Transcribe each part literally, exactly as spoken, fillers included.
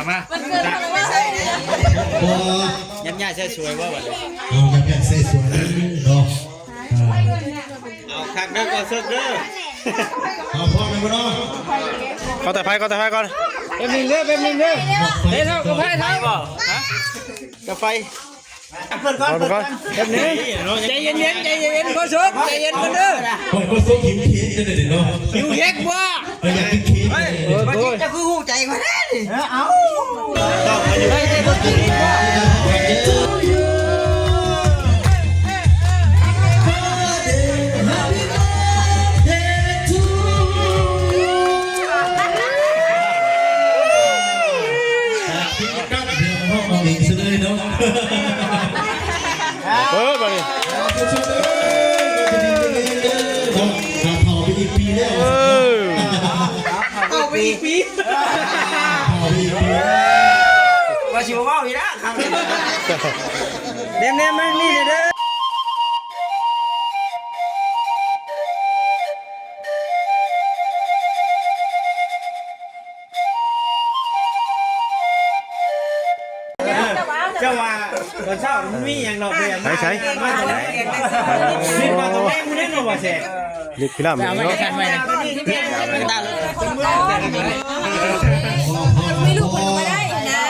มา บ่ ยับย่าใส่สวยบ่บัดนี้ เอายับย่าใส่สวยเนาะ อ่า เอาคักเด้อ บ่าวเสิร์ชเด้อ เอาพร้อมแล้วบ่เนาะ ขอแต่ไฟ ขอแต่ไฟก่อน แป๊บนึงเด้อ แป๊บนึงเด้อ เฮ้ย เท่ากับไฟ เท่า บ่ ฮะ กับไฟ เปิดก่อน เปิดก่อน แป๊บนึง ใจเย็นๆ ใจเย็นๆ โฆษก ใจเย็นก่อนเด้อ เปิดโฆษกหิวเค้กจังเลยเนาะ หิวเค้กบ่ เออ อยากกินเค้ก เฮ้ย เออ โอ้ย จะคือหูใจมาแน่นี่ เออ เอา ครับ เดี๋ยวห้องเอาเองซะเลยเนาะ เออ มาดิ เนาะ เฒ่าไปอีกปีแล้ว เออ เฒ่าไปอีกปี เฒ่าไปอีกปี ว่าสิบ่เว้าอีกแล้วครับ แนมๆ มานี่เด้อ เจ้าว่าตอนเช้ามันมีหยังดอกเบี้ยมา ใส่ๆ มาตรงไหน นี่มาตรงไหน มึงเล่นหนูบ่เสร็จ ลิกพิลามเนาะ ไม่รู้คนมาได้นะ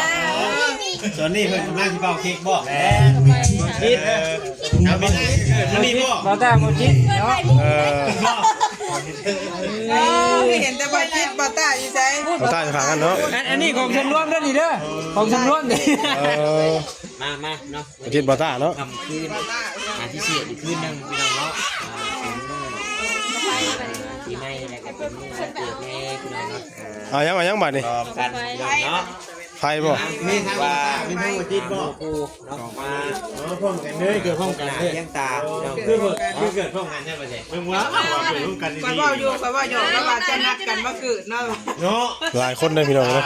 ตอนนี้เพิ่นกำลังสิเป่าเค้กบ่ คิด เอาไปเลย มันมีบ่ บ่าวต้าบ่คิดเนาะ เออ เออ เห็นแต่บ่าวคิดบ่าวต้าอยู่ไส บ่าวต้าอยู่ข้างกันเนาะ อัน อันนี้ของส่วนรวมเด้อนี่เด้อ ของส่วนรวมนี่ เออ มา มาเนาะ บ่าวคิดบ่าวต้าเนาะ ค่ำคืน อ่า พิเศษอีกคืนหนึ่งพี่น้องเนาะ อ่า เป็นมื้อ อ่า ปีใหม่แล้วก็เป็นมื้อวันเกิดแม่พี่น้องเนาะ อ่า เอายัง เอายังบัดนี้ พร้อมกันพี่น้องเนาะ ไผบ่ มีทั้งว่ามีทั้งบ่าวคิดบ่ ครูเนาะ มา อ๋อ พร้อมกันเลย เกิดพร้อมกันเลย เลี้ยงตา คือเกิด คือเกิดพร้อมกันใช่ไหมเนี่ย เพิ่งว่า ว่าเกิดพร้อมกันดีๆ ข้อยเว้าอยู่ ข้อยเว้าอยู่ แล้วว่าจะนัดกันมาเกิดเนาะ เนาะ หลายคนเลยพี่น้องเนาะ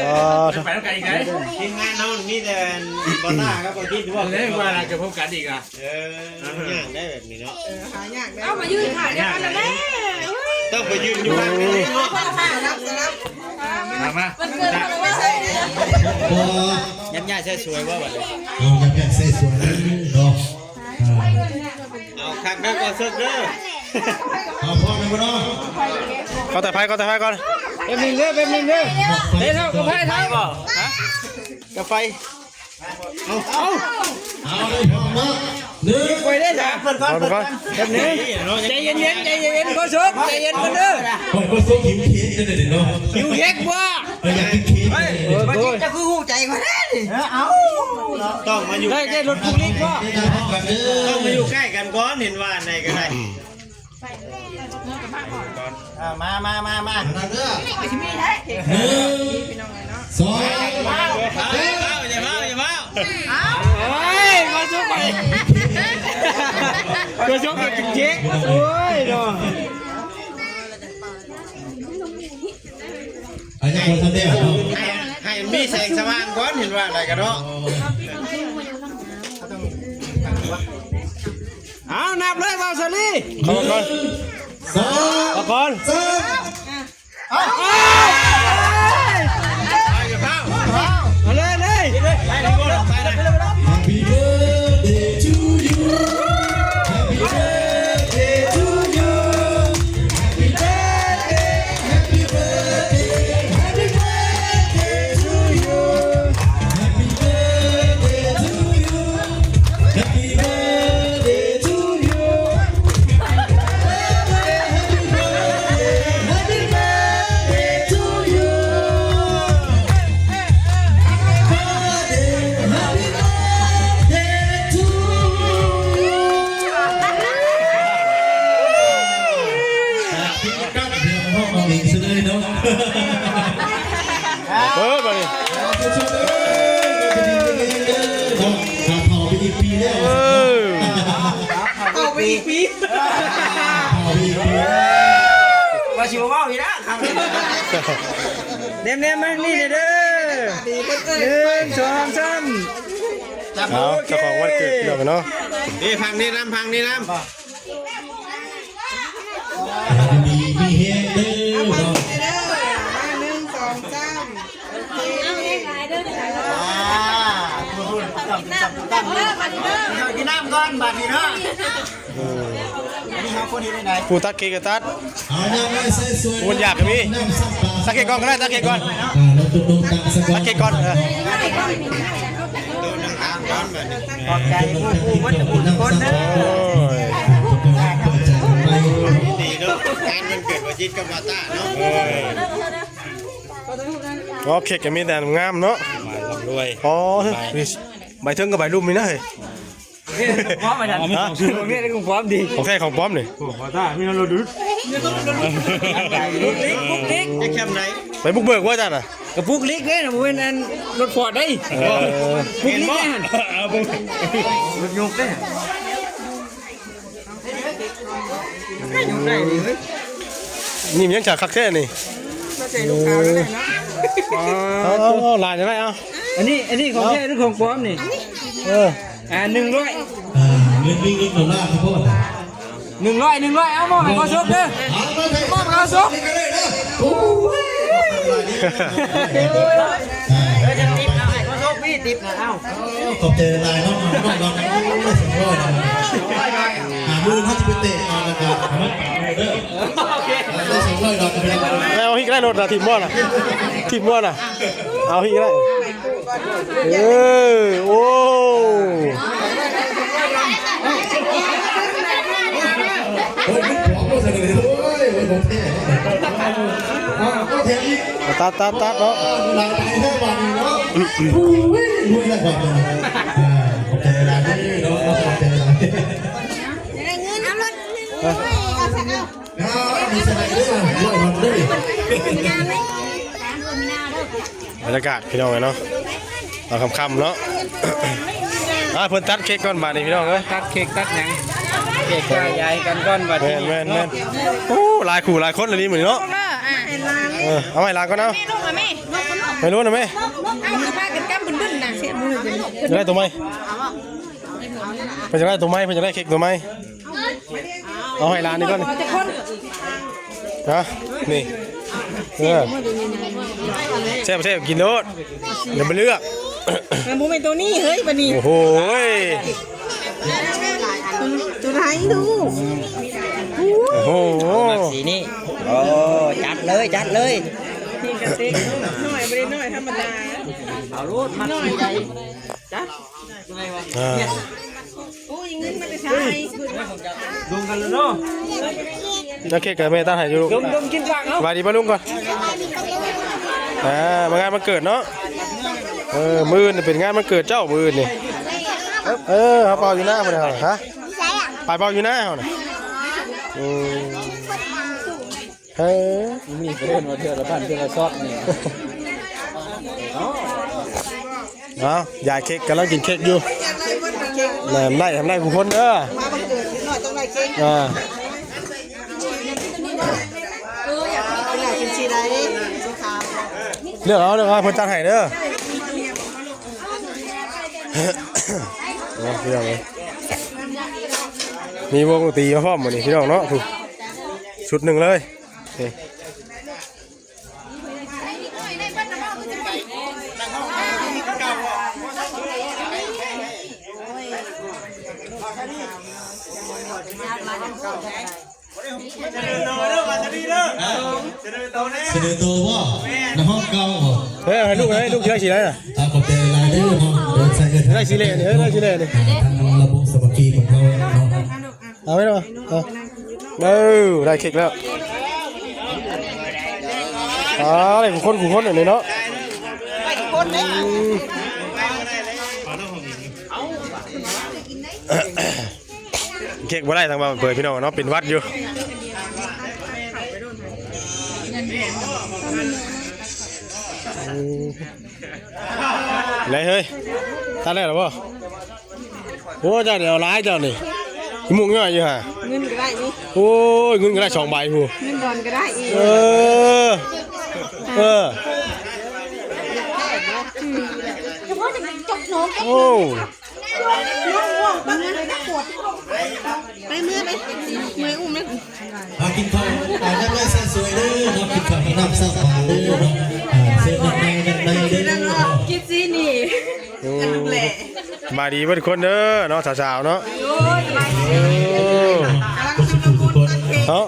อ๋อ ไปแล้วกันอีกไหน ทีมงานเฮามีแต่บ่าวต้ากับบ่าวคิดว่า เอ้ย ว่าอะไรเกิดพร้อมกันอีกอ่ะ เออ ยากได้แบบนี้เนาะ เออ หายากได้ เอามายืนถ่ายด้วยกันเลยแม่ ต้องไปยืนอยู่ข้างนี้เนาะ สลับ สลับ มา มา มันเกินอะไรไม่ใช่เนี่ย บ่ ยับย่าใส่สวยบ่บัดนี้ เอายับย่าใส่สวยเนาะ อ่า เอาคักเด้อ บ่าวเสิร์ชเด้อ เอาพร้อมแล้วบ่เนาะ ขอแต่ไฟ ขอแต่ไฟก่อน แป๊บนึงเด้อ แป๊บนึงเด้อ เฮ้ย เท่ากับไฟ เท่า บ่ ฮะ กับไฟ เอา เอา เอาเลยพร้อมเนาะ หนึ่ง ไปได้จ้ะ เปิดก่อน เปิดก่อน แป๊บนึง ใจเย็นๆ ใจเย็นๆ โฆษก ใจเย็นก่อนเด้อ เปิดโฆษกหิวเค้กจังเลยเนาะ หิวเค้กบ่ เออ อยากกินเค้ก เฮ้ย เออ บ่าวคิดจะคือหูใจมาแน่นี่ เออ เอา ต้องมาอยู่ ได้ ได้รถปุ๊กนิกบ่ ได้พร้อมกันเด้อ ต้องมาอยู่ใกล้กันก่อน เห็นว่าอันใดก็ได้ อ่า มา มา มา มา มาเด้อ หนึ่ง สอง อย่าเฝ้า อย่าเฝ้า อย่าเฝ้า เฮ้ย มาชกไป มาชกไปกินเค้ก โอ้ยเนาะ อันนี้คนแสดงเนาะ ให้ ให้มีแสงสว่างก่อน เห็นว่าอะไรกันเนาะ เอานับเลย บ่าวสาลี ขอบคุณ สอง ขอบคุณ สาม เอา เอาเลย เลย Happy birthday to you. Happy birthday to you. Happy birthday, happy birthday, happy birthday to you. Happy birthday to you. Happy birthday to you. Happy birthday, happy birthday, happy birthday to you. Happy birthday, happy birthday to you. ครับ เดี๋ยวห้องเอาเองซะเลยเนาะ เออ มาดิ เนาะ หาเผาไปอีกปีแล้ว เออ เผาไปอีกปี เผาไปอีกปี ว่าสิบ่เว้าอีกแล้วครับ แนมๆ มานี่เด้อ หนึ่ง สอง สาม เอา โอเค เจ้าของวันเกิดพี่น้องเนาะ นี่พังนี่น้ำ พังนี่น้ำ มี มีเฮเด้อเนาะ หนึ่ง สอง สาม โอเค กินน้ำก่อนบัดนี้เนาะ เออ อันนี้เขาคนเฮ็ดได้ไหน ผู้ตัดเค้กก็ตัด เอาน้ำไว้ใส่สวย คนอยากก็มี น้ำสักปลา ตัดเค้กก่อนก็ได้ ตัดเค้กก่อน อ่า แล้วจุดลงตังสัก ตัดเค้กก่อน เออ ขอบใจผู้ผู้วัตถุมงคลเด้อ โอ้ย ดีเนาะ งานวันเกิดวาจิตกับวาต้าเนาะ เออ อ๋อ เค้กก็มีแต่งามเนาะ รวย อ๋อ ใบเทิงกับใบลุ่มนี่นะเฮ้ย พร้อมไหมท่าน อ๋อ มีของซื้อ ของเนี่ยได้ของพร้อมดี ของแท้ของปลอมนี่ โอ้โห ตามีน้ำรถดุด แคมไหน ไปบุกเบิกว่าจ้ะน่ะ กระปุกลิกเนี่ยนะผมเป็นอันรถฟอร์ดได้ เออ ปุกลิกเนี่ย เอาบุก รถยกเนี่ย นี่มันยังฉากคักแท้นี่ มาใส่ลูกค้าแล้วเนาะ อ๋อ เอา เอา เอา หลายจะได้เอา อันนี้ อันนี้ของแท้หรือของปลอมนี่ เออ อ่า หนึ่งร้อย อ่า เงินมีเงินดอลลาร์ครับพ่อ หนึ่งร้อย หนึ่งร้อย เอามอบให้เขาสุกเด้อ เอามาใส่ มอบให้เขาสุก นี่ก็ได้เด้อ โอ้ย เออ จะติดเอาให้เขาสุก พี่ติดนะ เอา ขอบใจหลายๆ น้องๆ น้องๆ น้องๆ สุดยอดนะ อ่า มื้อนี้เขาจะไปเตะบอลนะครับ โอเค แล้วก็สองร้อยดอกไปแล้ว เอาอีกแล้วรถนะ ทีมบอลน่ะ ทีมบอลน่ะ เอาอีกแล้ว เออ โอ้ โอ้ย มันผอมก็เสนอเลย โอ้ย มันของแท้ อ่า ก็แถมอีก ตัด ตัด ตัดเนาะ หลังไปแค่บาทหนึ่งเนาะ อุ้ย รวยแล้วบาทหนึ่ง อ่า ขอบใจหลายๆ เด้อเนาะ ขอบใจหลายๆ เดี๋ยวได้เงิน เอารถ เอาใส่เอา อ่า มีสไลเดอร์ด้วย รวยหมดเลย งานเลย บรรยากาศพี่น้องเนาะ ตอนค่ำๆ เนาะ อ่า เพิ่นตัดเค้กก่อนบาดนี้พี่น้องเอ้ย ตัดเค้กตัดหยัง เค้กก็ยายกันก่อนบัดนี้ แม่นๆๆ โอ้ หลายคู่หลายคนเลยนี่มื้อนี้เนาะ เออ อ่ะ เออ เอาไว้หลังก่อนเนาะ แม่ลูกอ่ะแม่ ไม่รู้นะแม่ เอามาพากันกำบึ้นๆ นะ จะได้ตัวไหม เพิ่นจะได้ตัวไหม เพิ่นจะได้เค้กตัวไหม เอาให้หลานนี่ก่อน จะคน ฮะ นี่ เออ แซ่บๆ กินโลด เดี๋ยวไปเลือก มันบ่เป็นตัวนี้ เฮ้ย บัดนี้ โอ้โหย ตัวไหนดู โอ้โห สีนี้ โอ้ จัดเลย จัดเลย นี่กระเต็กน้อย บ่ได้น้อยธรรมดา เอาโลด มาสีใด จัด อ่า โอ้ย เงินมันจะใช้ ลงกันแล้วเนาะ แล้วเค้กกับแม่ตั้งให้อยู่ลูก ดมดมกินก่อนเนาะ สบายดีป้าลุงก่อน อ่า มางานวันเกิดเนาะ เออ มื้ออื่นเป็นงานวันเกิดเจ้า มื้ออื่นนี่ เออ เขาเป่าอยู่หน้าพุ่นน่ะ ฮะ ไปเป่าอยู่หน้าเขาน่ะ อืม เฮ้ย นี่เพิ่นว่าเทื่อละพันเทื่อละซอดนี่ เอา ยายเค้กกำลังกินเค้กอยู่ แหมได้ทำได้ทุกคนเด้อ มาวันเกิดนิดหน่อยต้องได้เค้ก อ่า อยากกินสีใด สีขาว เลือกเอา เลือกเอา เพิ่นจัดให้เด้อ เอาพี่น้องเอ้ย มีวงดนตรีมาพร้อมมื้อนี้พี่น้องเนาะ ชุดหนึ่งเลย นี่ เสนอตัวบ่ ในห้องเก่าบ่ เฮ้ย ให้ลูก ให้ลูก ได้สีอะไรน่ะ อ่า ขอบใจหลายเด้อเนาะ เดี๋ยวใส่เงิน ได้สีแดง เออ ได้สีแดง อ่า ทางระบบสามัคคีของเราเนาะ เอาไว้หน่อย เอา เออ ได้เค้กแล้ว อ่า ได้คู่คน คู่คนอันนี้เนาะ อืม เค้กบ่ได้ทางบ้านเผยพี่น้องเนาะ เป็นหวัดอยู่ อืม ไหนเฮ้ย ตัดแล้วเหรอบ่ โอ้ เจ้าเดี๋ยวร้ายเจ้านี่ มุกย่อยอยู่ฮะ เงินก็ได้นี่ โอ้ย เงินก็ได้สองใบพู้น เงินดอนก็ได้อีก เออ เออ เฉพาะจะจกน้อง โอ้ ไปเมื่อไป เมื่อยอุ้มเลย มากินข้าว อ่า น้ำไม้สร้างสวยเด้อเนาะ กินข้าวน้ำสร้างปลาเด้อเนาะ อ่า เชิญด้านใน ด้านในเด้อเนาะ คิดสินี่ อืม ลูกแหล่ สบายดีเบิดทุกคนเด้อเนาะ สาวๆเนาะ โอ้ กำลังชุลมุนตัดเค้ก เนาะ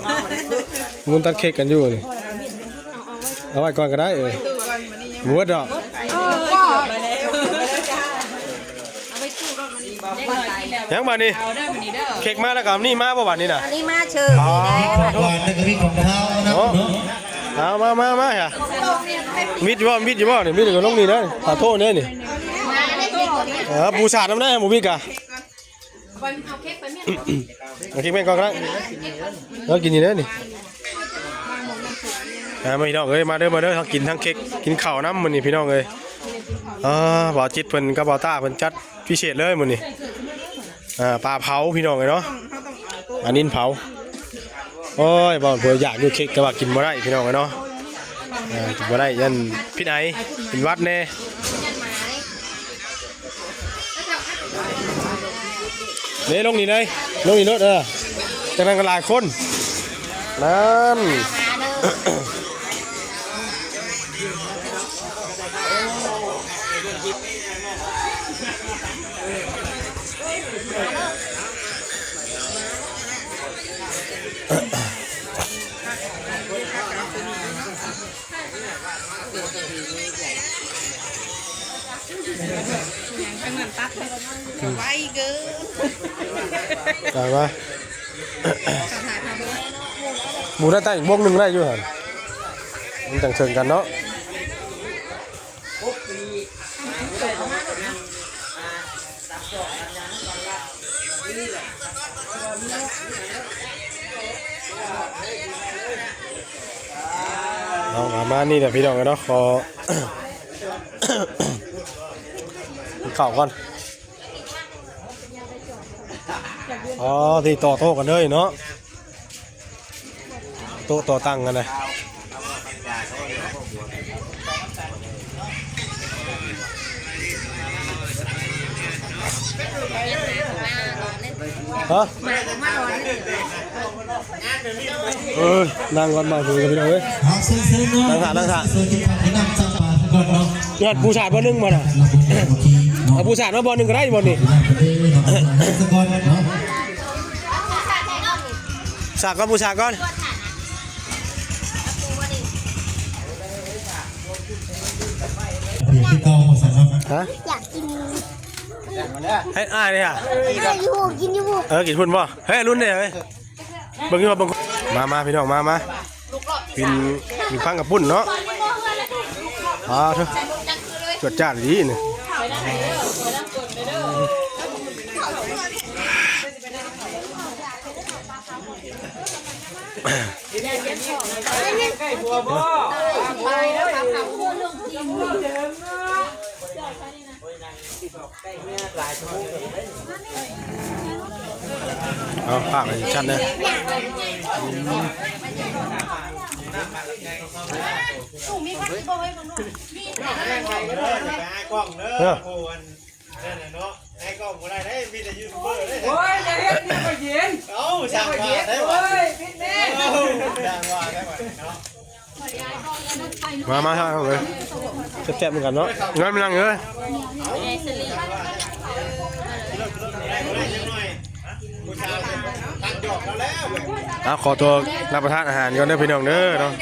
มุนตัดเค้กกันอยู่นี่ เอาไว้ก่อนก็ได้ เอ้ย บ่เบิดดอก ยังบาดนี้ เค้กมาแล้วก็นี่มาบ่บาดนี้น่ะ อันนี้มาเชิญ อ๋อ นี่ได้ ของหวานแล้วก็มีของคาวนะ โอ้ เนาะ เอามามามาฮะ มิดอยู่บ่ มิดอยู่บ่นี่ มิดอยู่กับน้องนี่นะ ขอโทษเนี่ยนี่ เออ ปูสาดน้ำได้หมูบิกอะ เอาเค้กแม่งก่อนก็ได้ แล้วกินอยู่เด้อนี่ อ่า มาพี่น้องเอ้ย มาเด้อ มาเด้อ ทั้งกินทั้งเค้ก กินข้าวนำมื้อนี้พี่น้องเอ้ย อ่า บ่าวจิตเพิ่นกับบ่าวต้าเพิ่นจัดพิเศษเลยมื้อนี้ อ่า ปลาเผาพี่น้องเอ้ยเนาะ อันนี้เผา โอ้ย บ่าวเพิ่นอยากอยู่เค้กแต่ว่ากินบ่ได้พี่น้องเอ้ยเนาะ อ่า กินบ่ได้ ย่านพิษไอ เป็นหวัดแน่ นี่ลงนี่เลย ลงนี่รถ เออ จังนั้นก็หลายคน นั่น ไวเกิน ตายมา หมูได้ตั้งอีกวงหนึ่งได้อยู่หั่น มันจังเชิงกันเนาะ เอาประมาณนี้แหละพี่น้องเนาะ ขอ กินข้าวก่อน อ๋อ ที่ต่อโต๊ะกันเลยเนาะ โต๊ะต่อตังกันนะ ฮะ เออ นั่งก่อนมาคุยกันพี่น้องเอ้ย เอาเชิญเชิญเนาะ นั่งถ่านั่งถ่า เชิญกินข้าวกินน้ำจำปาก่อนเนาะ ยอดปูสาดบ่หนึ่งบ่น่ะ ระบบเมื่อกี้เนาะ เอาปูสาดมาบ่หนึ่งก็ได้บ่นี่ เออเนาะ สาดก่อนเนาะ สาดก่อนปูสาดก่อน เดี๋ยวพี่เก้ามาสั่งครับ ฮะ อยากกิน ให้อ้ายเลยอ่ะ กินอยู่ กินอยู่ เออ กินพุ่นบ่ เฮ้ย รุ่นเนี่ยเฮ้ย เบิ่งอยู่ว่าเบิ่ง มามาพี่น้อง มามา กิน กินพังกับปุ้นเนาะ อ่า เถอะ จวดจ้าดดีนี่ เอาปากให้ชัดเลย เออ โอ้ย อย่าเฮ็ด อย่าไปเย็น เอ้า อย่าไปเย็น สั่งว่าได้บ่ โอ้ย ปิดแม่ เอ้า สั่งว่าได้บ่เนาะ มามาครับผม แซ่บๆเหมือนกันเนาะ งั้นมานั่งเลย เอาขอตัวรับประทานอาหารก่อนเด้อพี่น้องเด้อเนาะ